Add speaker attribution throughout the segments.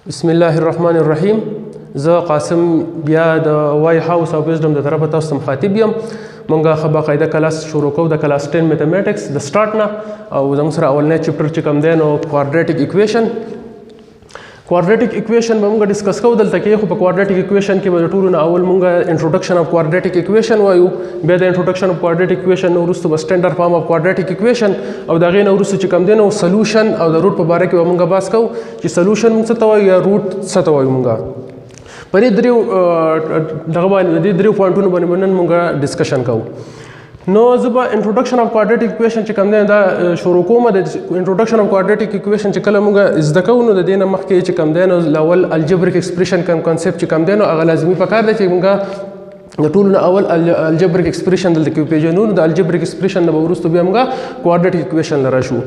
Speaker 1: بسم الله الرحمن الرحیم. زه قاسم بیا د وای هاوس او وزډم د طرفه تاسو ته مخاطب یم. مونږه ښه باقاعده کلاس شروع کوو د کلاس 10 میتھمیټکس د سٹارټ نه، او زموږ سره اولنی چپټر چې کوم دی نو کوارډریټک ایکویشن. کوارډریټک ایکویشن به مونږ ډیسکس کوو دلته کې. خو په کوارډریټک ایکویشن کې به د ټولو نه اول مونږ انټروډکشن اف کوارډریټک ایکویشن وایو، بیا د انټروډکشن اف کوارډریټک ایکویشن نه وروسته به سټانډرډ فارم اف کوارډریټک ایکویشن، او د هغې نه وروسته چې کوم دی نو سولوشن او د روټ په باره کې به مونږ بحث کوو چې سولوشن مونږ څه ته وایو یا روټ څه ته وایو. مونږ په دې دریو دغه باندې دې دریو پوینټونو باندې به نن مونږ ډسکشن کوو. نو زه به انټروډکشن اف کوارډریټک ایکویشن چې کوم دی دا شروع کوم. د انټروډکشن اف کوارډریټک ایکویشن چې کله مونږ زده کوو نو د دې نه مخکې چې کوم دی نو اول الجبریک ایکسپریشن کوم کانسپټ چې کوم دی نو هغه لازمي پکار دی چې مونږ د ټولو نه اول الجبریک ایکسپریشن دلته کې وپېژنو. نو د الجبریک ایکسپریشن نه به وروسته بیا مونږ کوارډریټک ایکویشن لره شو.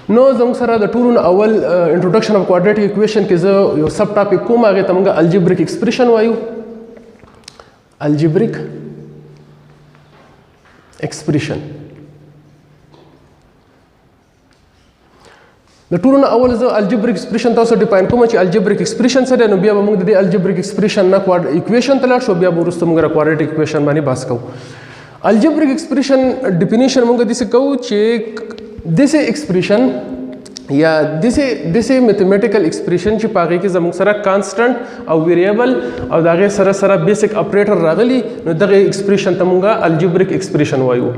Speaker 1: نو زموږ سره د ټولو نه اول انټروډکشن اف کوارډریټک ایکویشن کې زه یو سب ټاپک کوم، هغې ته مونږ الجبریک ایکسپریشن وایو. الجبریک ایکسپریشن د ټولو نه اول زه الجبریک ایکسپریشن تاسو ډیفاین کوم چې الجبریک ایکسپریشن څه دی. نو بیا به موږ د دې الجبریک ایکسپریشن نه ایکویشن ته لاړ شو، بیا به وروسته موږ کوارډریټک ایکویشن باندې بحث کوو. الجبریک ایکسپریشن ډیفینیشن موږ داسې کوو چې داسې ایکسپریشن یا داسې میتھمیټیکل ایکسپریشن چې په هغې کې زموږ سره کانسټنټ او ویریبل او د هغې سره سره بیسیک اپریټر راغلي، نو دغه ایکسپریشن ته موږ الجبریک ایکسپریشن وایو.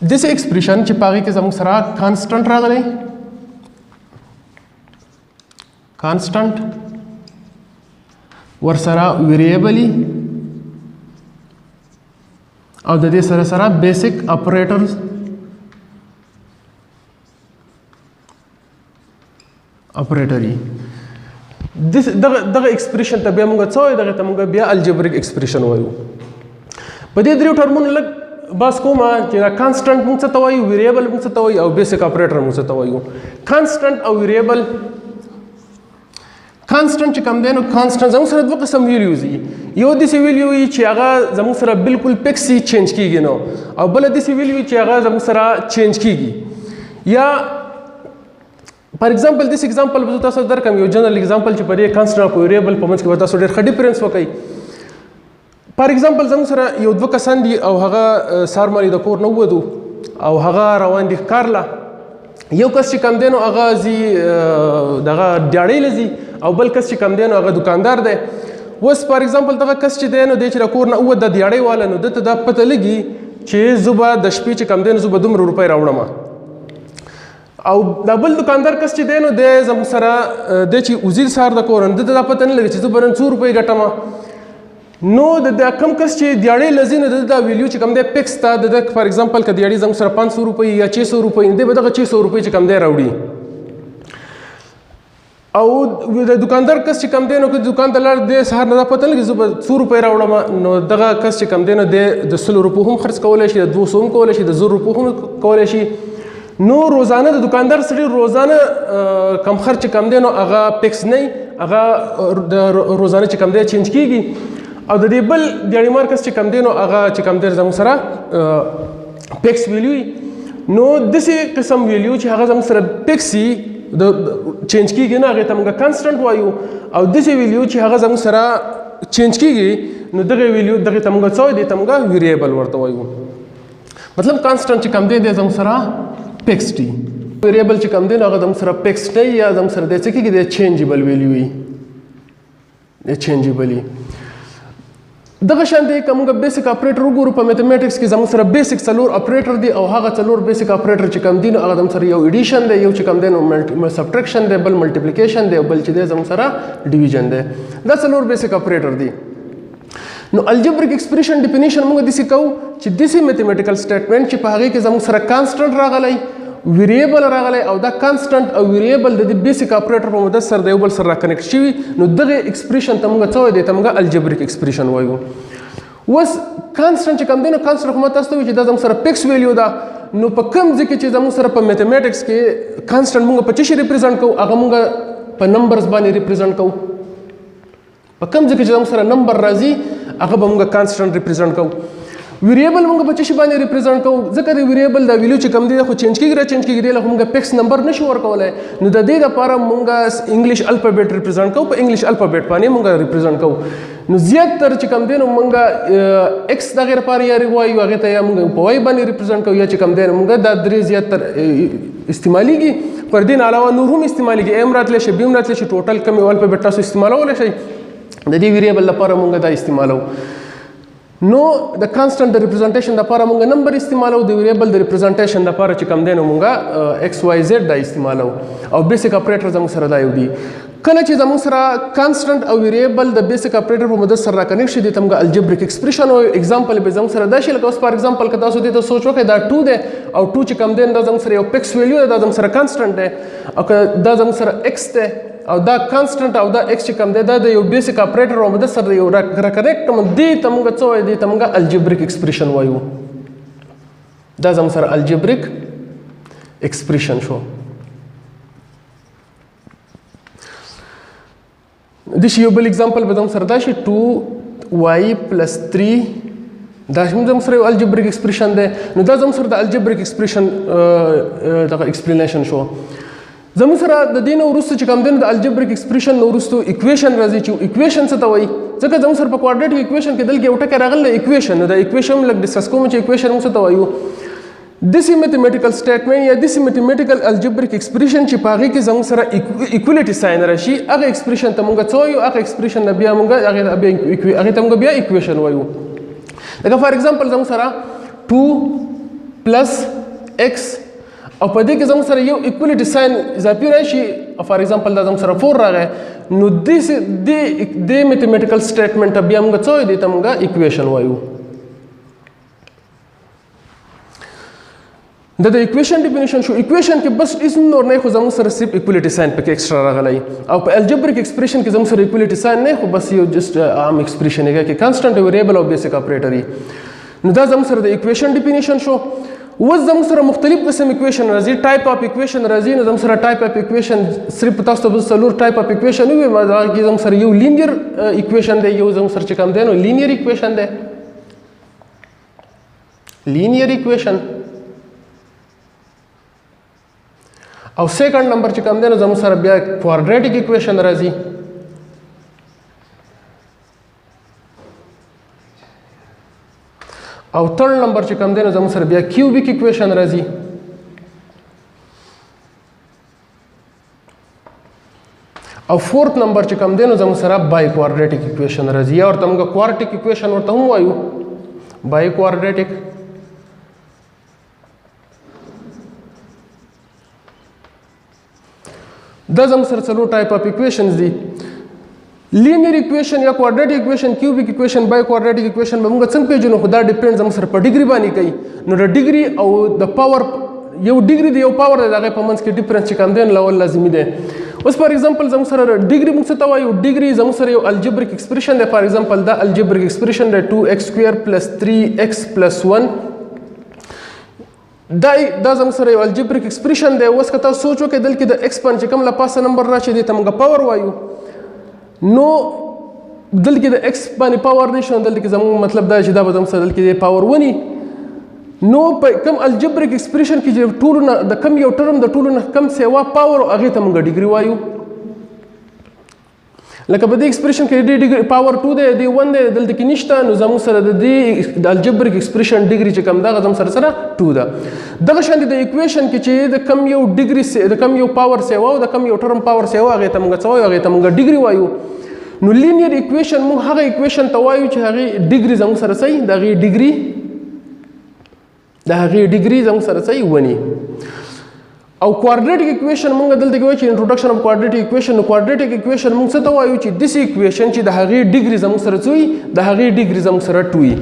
Speaker 1: داسې ایکسپریشن چې په هغې کې زموږ سره کانسټنټ راغلی، کانسټنټ ورسره ویریبلی او د دې سره سره بیسیک اپریټرز اپریټری. دغه دغه ایکسپریشن ته بیا موږ څه وایو؟ دغه ته موږ بیا الجبریک ایکسپریشن وایو. په دې دریو ټرمونو لږ بحث کوم چې دا کانسټنټ موږ څه ته وایو، ویریبل موږ څه ته وایو او بیسیک اپریټر موږ څه ته وایو. کانسټنټ او ویریبل، کانسټنټ چې کوم دی نو کانسټنټ زموږ سره دوه قسم ویلیوز دي. یو داسې ویلیو وي چې هغه زموږ سره بالکل فکس چینج کیږي نو، او بله داسې ویلیو چې هغه زموږ سره چینج کیږي. یا فار ایگزامپل داسې ایگزامپل به زه تاسو ته درکړم، یو جنرال ایگزامپل چې په دې کانسټنټ او ویریبل په منځ کې به تاسو ډېر ښه ډیفرنس وکړئ. فار ایگزامپل زموږ سره یو دوه کسان دي او هغه سهار مالي د کور نه ووتو او هغه روان دي ښکار له. یو کس چې کوم دی نو هغه ځي دغه ډاړۍ له ځي، او بل کس چې کوم دی نو هغه دکاندار دی. اوس فار ایگزامپل دغه کس چې دی نو دی چې د کور نه ووت د دیاړۍ واله، نو ده ته دا پته لګي چې زه به د شپې چې کوم دی نو زه به دومره روپۍ راوړم. او دا بل دکاندار کس چې دی نو دی زموږ سره دی چې وزیر سهار د کور، نو ده ته دا پته نه لګي چې زه به نن څو روپۍ ګټم. نو د دا کم کس چې دیاړۍ له ځي نو د ده دا ویلیو چې کوم دی فکس ده. د ده فار ایگزامپل که دیاړۍ زموږ سره 500 روپۍ یا 600 روپۍ، دی به دغه 600 روپۍ چې کوم دی راوړي. او د دکاندار کس چې کوم دی نو که دکان ته لاړ دی سهار نه دا پته نه لګي زه به څو روپۍ راوړم، نو دغه کس چې کوم دی نو دی د 100 روپو هم خرڅ کولی شي، د 200 هم کولی شي، د 1000 روپو هم کولی شي. نو روزانه د دکاندار سړي روزانه کم خرچ چې کوم دی نو هغه فکس نه، هغه د روزانه چې کوم دی چینج کیږي. او د دې بل دیاړي مار کس چې کوم دی نو هغه چې کوم دی زموږ سره فکس ویلیو وي. نو داسې قسم ویلیو چې هغه زموږ سره فکس وي د چینج کیږي نه، هغې ته موږ کانسټنټ وایو. او داسې ویلیو چې هغه زموږ سره چینج کیږي نو دغه ویلیو دغې ته موږ څه وایو؟ دې ته موږ ویریبل ورته وایو. مطلب کانسټنټ چې کوم دی دی زموږ سره فکس دی، ویریبل چې کوم دی نو هغه زموږ سره فکس نه یا زموږ سره دی څه کېږي؟ دی چینجبل ویلیو وي، دی چینجبل وي. دغه شان دی که موږ بیسیک اپریټر وګورو په میتھمیټکس کې زموږ سره بیسیک څلور اپریټر دي، او هغه څلور بیسیک اپریټر چې کوم دي نو هغه زموږ سره یو ایډیشن دی، یو چې کوم دی نو سبټریکشن دی، بل ملټیپلیکیشن دی، او بل چې دی زموږ سره ډیویژن دی. دا څلور بیسیک اپریټر دي. نو الجبریک ایکسپریشن ډیفینیشن موږ داسې کوو چې داسې میتھمیټیکل سټیټمنټ چې په هغې کې زموږ سره کانسټنټ راغلی، ویریبل راغلی، او دا کانسټنټ او ویریبل د دې بیسیک اپریټر په مدد سره د یو بل سره را کنیکټ شوي، نو دغه ایکسپریشن ته موږ څه وایو؟ دې ته موږ الجبریک ایکسپریشن وایو. اوس کانسټنټ چې کوم دی نو کانسټنټ خو ما تاسو ته وویل چې دا زموږ سره فکس ویلیو ده. نو په کوم ځای کې چې زموږ سره په میتھمیټکس کې کانسټنټ موږ په څه شي ریپرزینټ کوو؟ هغه موږ په نمبرز باندې ریپرزینټ کوو. په کوم ځای کې چې زموږ سره نمبر راځي هغه به موږ کانسټنټ ریپرزینټ کوو. Variable موږ په څه شي باندې represent کوو؟ ځکه د variable دا value چې کوم دی خو change کیږي را change کیږي، دی له موږ fix number نشو ورکولای. نو د دې لپاره موږ English alphabet represent کوو، په English alphabet باندې موږ represent کوو. نو زیات تر چې کوم دی نو موږ x د غیر لپاره یا وایو هغه ته، یا موږ په y باندې represent کوو، یا چې کوم دی نو موږ دا درې زیات تر استعمالیږي. پر دې نه علاوه نور هم استعمالیږي، M راتلی شي، B هم راتلی شي. Total کوم یو alphabet تاسو استعمالولی شئ، د دې variable لپاره موږ دا استعمالوو. نو د constant د representation لپاره موږ number استعمالو، د variable د representation لپاره چې کوم دی نو موږ x y z دا استعمالو، او basic operator زموږ سره دا یو دی. کله چې زموږ سره constant او variable د basic operator په مدد سره را connect شي، دې ته موږ algebraic expression او example به زموږ سره دا شي. لکه اوس for example که تاسو دې ته سوچ وکړئ، دا 2 دی او 2 چې کوم دی دا زموږ سره یو fix value ده، دا زموږ سره constant دی، او که دا زموږ سره x دی او دا constant او دا x چې کوم دی دا د یو basic operator او مدد سره یو را connect کوم، دې ته موږ څه وایو؟ دې ته موږ algebraic expression وایو. دا زموږ سره algebraic expression شو. د شي یو بل example به زموږ سره دا شي 2y plus 3، دا هم زموږ سره یو algebraic expression دی. نو دا زموږ سره د algebraic expression دغه explanation شو. زموږ سره د دې نه وروسته چې کوم دی نو د algebraic expression نه وروسته equation راځي. چې equation څه ته وایي؟ ځکه زموږ سره په quadratic equation کې دلته یو ټکی راغلی equation، نو دا equation لږ discuss کوم چې equation موږ څه ته وایو. داسې mathematical statement یا داسې mathematical algebraic expression چې په هغې کې زموږ سره equality sign راشي، هغه expression ته موږ څه وایو؟ هغه expression نه بیا موږ هغې ته موږ بیا equation وایو. لکه for example زموږ سره 2 plus x او په دې کې زموږ سره یو equality sign اضافي راشي، for example دا زموږ سره 4 راغی، نو دې mathematical statement ته بیا موږ څه وایو؟ دې ته موږ equation وایو. دا د equation definition شو. Equation کې بس هیڅ نور نه، خو زموږ سره صرف equality sign پکې extra راغلی، او په algebraic expression کې زموږ سره equality sign نه، خو بس یو just عام expression دی کې constant variable او basic operator. نو دا زموږ سره د equation definition شو. اوس زموږ سره مختلف قسم equation راځي، type of equation راځي. نو زموږ سره type of equation صرف تاسو ته بس څلور type of equation وي. ما دا کې زموږ سره یو linear equation دی، یو زموږ سره چې کوم دی نو linear equation دی، linear equation، او second number چې کوم دی نو زموږ سره بیا quadratic equation راځي، او third number چې کوم دی نو زموږ سره بیا cubic equation راځي، او fourth number چې کوم دی نو زموږ سره biquadratic equation راځي، یا ورته موږ quartic equation ورته هم وایو، biquadratic. دا زموږ سره څلور type of equations دي. Linear equation یا quadratic equation، cubic equation، biquadratic equation به موږ څنګه پېژنو؟ خو دا depend زموږ سره په degree باندې کوي. نو د degree او د power، یو degree دی یو power دی، د هغې په منځ کې difference چې کوم دی نو لول لازمي دی. اوس for example زموږ سره degree موږ څه ته وایو؟ Degree زموږ سره یو algebraic expression دی. For example دا algebraic expression دی 2x square plus 3x plus 1، دا زموږ سره یو algebraic expression دی. اوس که تاسو سوچ وکړئ دلته د x باندې چې کوم له پاسه number راشي دې ته موږ power وایو. نو دلته کې د x باندې power نشته، نو دلته کې زموږ مطلب دا چې دا به زموږ سره دلته کې power ونی. نو په کوم algebraic expression کې چې ټولو نه د کم یو term د ټولو نه کم سیوا power هغې ته موږ degree وایو. لکه په دې expression کې دې degree power 2 دی، دې 1 دی، دلته کې نشته، نو زموږ سره د دې د algebraic expression degree چې کوم ده هغه زموږ سره سره 2 ده. دغه شان د equation کې چې د کم یو degree د کم یو power سیوا او د کم یو term power سیوا هغې ته موږ څه وایو؟ هغې ته موږ degree وایو. نو linear equation موږ هغه equation ته وایو چې هغې degree زموږ سره څه وي؟ د هغې degree، د هغې degree زموږ سره څه وي؟ ونی. او quadratic equation موږ دلته کې وایو چې introduction of quadratic equation. نو quadratic equation موږ څه ته وایو؟ چې داسې equation چې د هغې degree زموږ سره څه وي؟ د هغې degree زموږ سره 2 وي.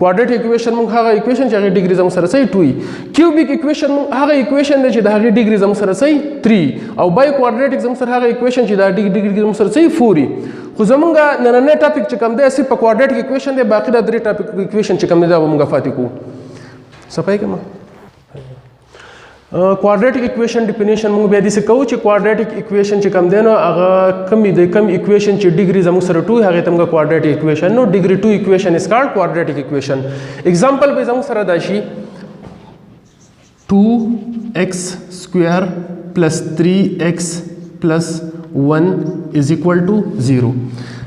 Speaker 1: Quadratic equation موږ هغه equation چې هغې degree زموږ سره څه وي؟ 2 وي. Cubic equation موږ هغه equation دی چې د هغې degree زموږ سره څه وي؟ 3. او biquadratic زموږ سره هغه equation چې د هغې degree زموږ سره څه وي؟ 4 وي. خو زموږ نننی topic چې کوم دی صرف په quadratic equation دی، باقي دا درې topic equation چې کوم دی دا به موږ فاتح کړو. څه پوهېږم؟ Quadratic equation definition موږ بیا داسې کوو چې quadratic equation چې کوم دی نو هغه کم دی، کم equation چې degree زموږ سره 2 هغې ته موږ quadratic equation، نو degree 2 equation is called quadratic equation. Example به زموږ سره دا شي 2x square plus 3x plus 1 is equal to 0.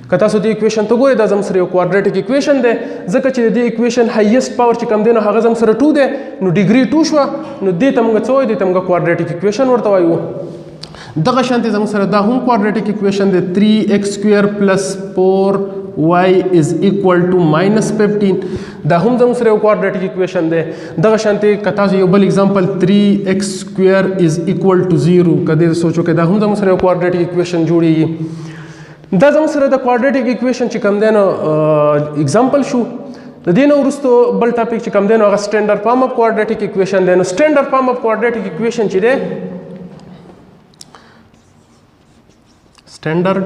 Speaker 1: که تاسو دې equation ته ګورئ دا زموږ سره یو quadratic equation دی، ځکه چې د دې equation highest power چې کوم دی نو هغه زموږ سره 2 دی، نو degree 2 شوه، نو دې ته موږ څه وایو؟ دې ته موږ quadratic equation ورته وایو. دغه شانتې زموږ سره دا هم quadratic equation دی، 3x square plus 4y is equal to minus 15، دا هم زموږ سره یو quadratic equation دی. دغه شانتې که تاسو یو بل example 3x square is equal to 0 که دې سوچ وکړئ دا هم زموږ سره یو quadratic equation جوړیږي. دا زموږ سره د quadratic equation چې کوم دی نو example شو. د دې نه وروسته بل topic چې کوم دی نو هغه standard form of quadratic equation دی. نو standard form of quadratic equation چې دی، standard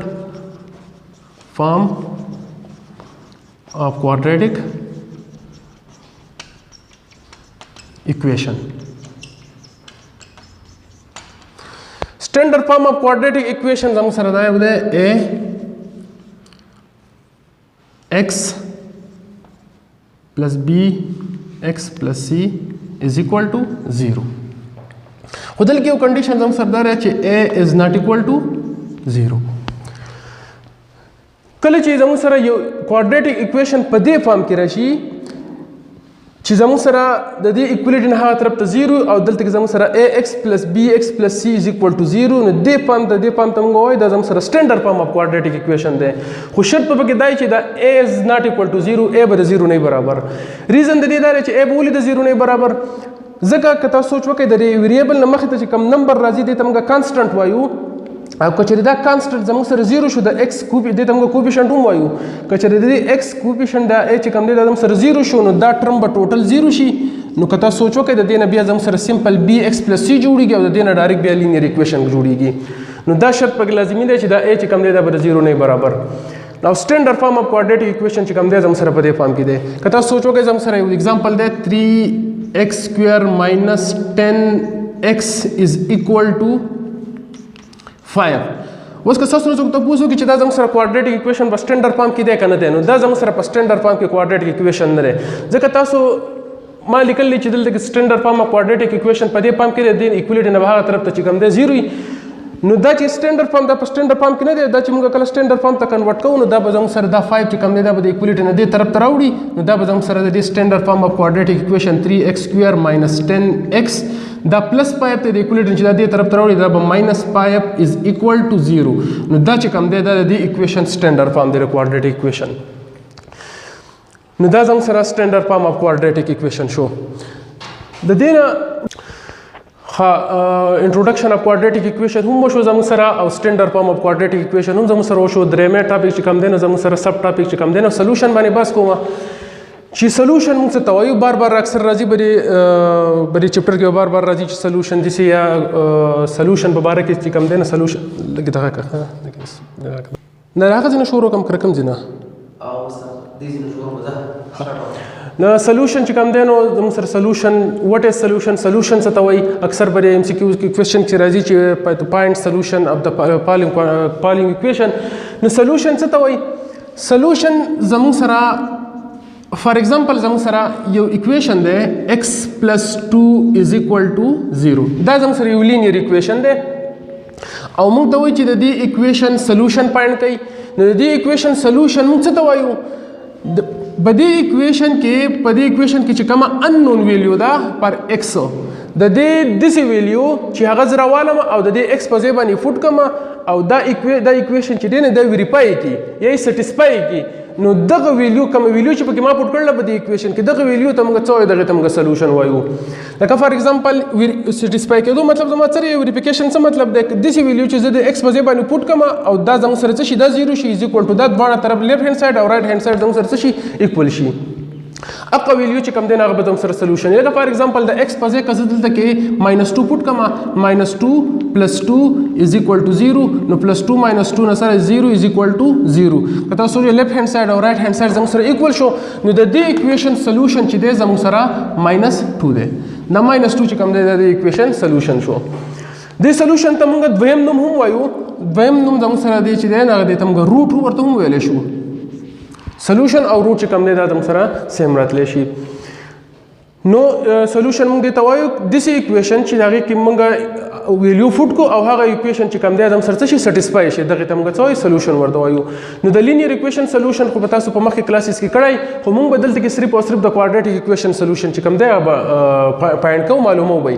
Speaker 1: form of quadratic equation. Standard form of quadratic equation زموږ سره دا یو دی a x plus b x plus c is equal to 0. خو دلته یو condition زموږ سره دا دی چې a is not equal to 0. کله چې زموږ سره یو quadratic equation په دې form کې راشي چې زموږ سره د دې equality نه هغه طرف ته 0 او دلته کې زموږ سره ax plus bx plus c is equal to 0، نو دې form ته دې form ته موږ وایو دا زموږ سره standard form of quadratic equation دی. خو شرط په پکې دا دی چې دا a is not equal to 0، a به د 0 نه برابر. Reason د دې دا دی چې a به ولې د 0 نه برابر، ځکه که تاسو سوچ وکړئ د دې variable نه مخې ته چې کوم number راځي دې ته موږ constant وایو، او که چېرې دا constant زموږ سره 0 شو د x کوپی دې ته موږ coefficient هم وایو. که چېرې د دې x coefficient دا a چې کوم دی دا زموږ سره 0 شو نو دا term به total 0 شي. نو که تاسو سوچ وکړئ د دې نه بیا زموږ سره simple b x plus c جوړیږي او د دې نه direct بیا linear equation جوړیږي. نو دا شرط پکې لازمي دی چې دا a چې کوم دی دا به د 0 نه برابر. نو standard form of quadratic equation چې کوم دی زموږ سره په دې form کې دی. که تاسو سوچ وکړئ زموږ سره یو example دی 3x square minus 10x is equal to 5. اوس که تاسو نه څوک تپوس وکړي چې دا زموږ سره quadratic equation په standard form کې دی که نه دی، نو دا زموږ سره په standard form کې quadratic equation نه دی، ځکه تاسو ما لیکل چې دلته کې standard form of quadratic equation په دې form کې دی، دې equality نه به هغه طرف ته چې کوم دی 0 وي. نو دا چې standard form دا په standard form کې نه دی، دا چې موږ کله standard form ته convert کوو نو دا به زموږ سره دا 5 چې کوم دی دا به د equality نه دې طرف ته راوړي، نو دا به زموږ سره د دې standard form of quadratic equation 3x square minus 10x دا plus 5 ته د equality چې دا دې طرف ته راوړي دا به minus 5 is equal to 0. نو دا چې کوم دی دا د دې equation standard form دی د quadratic equation. نو دا زموږ سره standard form of quadratic equation شو. د دې نه introduction of quadratic equation هم وشو زموږ سره، او standard form of quadratic equation هم زموږ سره وشو. درېیمه topic چې کوم دی نو زموږ سره sub topic چې کوم دی نو solution باندې بحث کوم. چې solution موږ څه ته وایو، بار بار اکثر راځي په دې chapter کې بار بار راځي چې solution داسې یا solution په باره کې چې کوم دی نو solution لږ دغه کړه، نه هغه ځای نه شروع کوم که کوم ځای نه؟
Speaker 2: دې ځای نه شروع کړم، ځه.
Speaker 1: نو solution چې کوم دی نو زموږ سره solution، what is solution، solution څه ته وایي؟ اکثر په دې MCQ کې question کې راځي چې find solution of the following equation. نو solution څه ته وایي؟ Solution زموږ سره for example زموږ سره یو equation دی x plus 2 is equal to 0، دا زموږ سره یو linear equation دی او موږ ته وایي چې د دې equation solution find کړئ. نو د دې equation solution موږ څه ته وایو؟ په دې equation کې، په دې equation کې چې کومه unknown value ده پر x، د دې داسې value چې هغه زه راوالم او د دې x په ځای باندې put کړم او دا equation چې دی نه دا verify کړي یا یې satisfy کړي، نو دغه value کومه value چې پکې ما put کړله په دې equation کې دغه value ته موږ څه وایو؟ دغې ته موږ solution وایو. لکه for example satisfy کېدو مطلب زما څه دی؟ Verification څه مطلب دی؟ داسې value چې زه د x په ځای باندې put کړم او دا زموږ سره څه شي؟ دا 0 شي is equal to دا دواړه طرف left hand side او right hand side زموږ سره څه شي؟ Equal شي. اقا value چې کوم دی هغه به زموږ سره solution. لکه for example د x په ځای که زه دلته کې minus 2 put کړم، minus 2 plus 2 is equal to 0، نو plus 2 minus 2 نه سره 0 is equal to 0. که تاسو left hand side او right hand side زموږ سره equal شو، نو د دې equation solution چې دی زموږ سره minus 2 دی. دا minus 2 چې کوم دی د equation solution شو. دې solution ته موږ دویم نوم هم وایو. دویم نوم زموږ سره دی چې دی هغه دې ته موږ root ورته هم ویلی شو. solution او root چې کوم دی دا زموږ سره same راتلی شي. نو solution موږ دې ته وایو داسې equation چې د هغې کې موږ value put کو او هغه equation چې کوم دی زموږ سره څه شي satisfy شي، دغې ته موږ څه وایو؟ solution ورته وایو. نو د linear equation solution خو به تاسو په مخکې classes کې کړی، خو موږ به دلته کې صرف او صرف د quadratic equation solution چې کوم دی هغه به find کوو، معلومو به.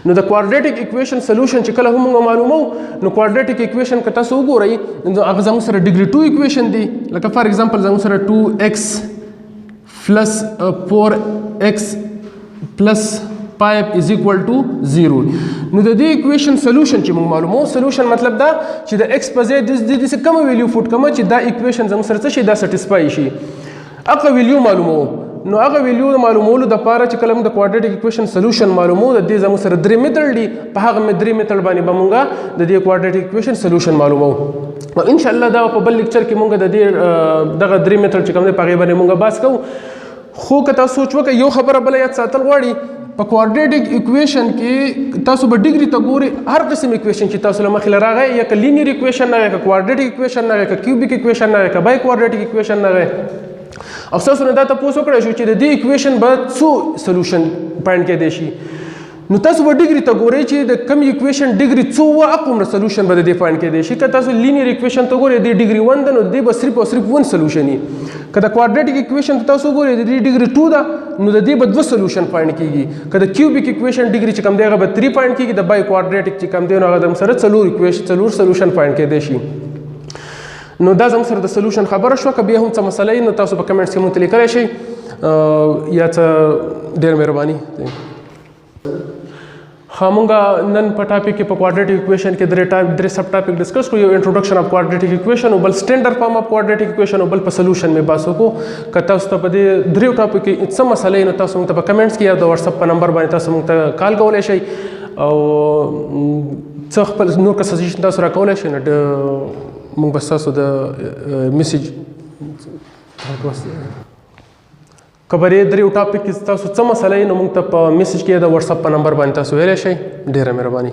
Speaker 1: نو د quadratic equation solution چې کله هم موږ معلومو، نو quadratic equation که تاسو وګورئ نو هغه زموږ سره degree 2 equation دی. لکه for example زموږ سره 2x plus 4x plus 5 is equal to 0. نو د دې equation solution چې موږ معلومو، solution مطلب دا چې د x په ځای د دې کومه value put کوم چې دا equation زموږ سره څه شي دا satisfy شي، هغه value معلومو. نو هغه value معلومولو د پاره چې کله موږ د quadratic equation solution معلومو، د دې زموږ سره درې method دي، په هغه درې method باندې به موږ د دې quadratic equation solution معلومو. نو ان شاء الله دا په بل lecture کې موږ د دې دغه درې method چې کوم دی په هغې باندې موږ بحث کوو. خو که تاسو سوچ وکړئ، یو خبره بله یاد ساتل غواړي، په quadratic equation کې تاسو به degree ته ګورئ، هر قسم equation چې تاسو له مخې له راغی، یا که linear equation راغی، که quadratic equation راغی، که cubic equation راغی، که biquadratic equation راغی، او تاسو نه دا تپوس وکړی شو چې د دې equation به څو solution find کېدی شي. نو تاسو به degree ته ګورئ چې د کوم equation degree څو وه، هغومره solution به د دې find کېدی شي. که تاسو linear equation ته ګورئ، د دې degree 1 ده، نو د دې به صرف او صرف 1 solution وي. که د quadratic equation ته تاسو ګورئ، د دې degree 2 ده، نو د دې به 2 solution find کېږي. که د cubic equation degree چې کوم دی هغه به 3 find کېږي، د biquadratic چې کوم دی نو هغه د سره څلور equation څلور solution find کېدی شي. نو دا زموږ سره د solution خبره شوه. که بیا هم څه مسله وي نو تاسو په comments کې مونږ ته لیکلی شئ یا څه. ډېره مهرباني. ښه، مونږ نن په topic کې په quadratic equation کې درې type درې sub topic discuss کړو. یو introduction of quadratic equation، او بل standard form of quadratic equation، او بل په solution مې بحث وکړو. که تاسو ته په دې دریو topic کې څه مسله وي نو تاسو موږ ته په comments کې یا د WhatsApp په نمبر باندې تاسو موږ ته call کولی شئ، او څه خپل نور که suggestion تاسو راکولی شئ نو موږ به ستاسو د message که په دې دریو topic کې ستاسو څه مسله وي نو موږ ته په message کې د WhatsApp په نمبر باندې تاسو ویلی شئ. ډېره مهرباني.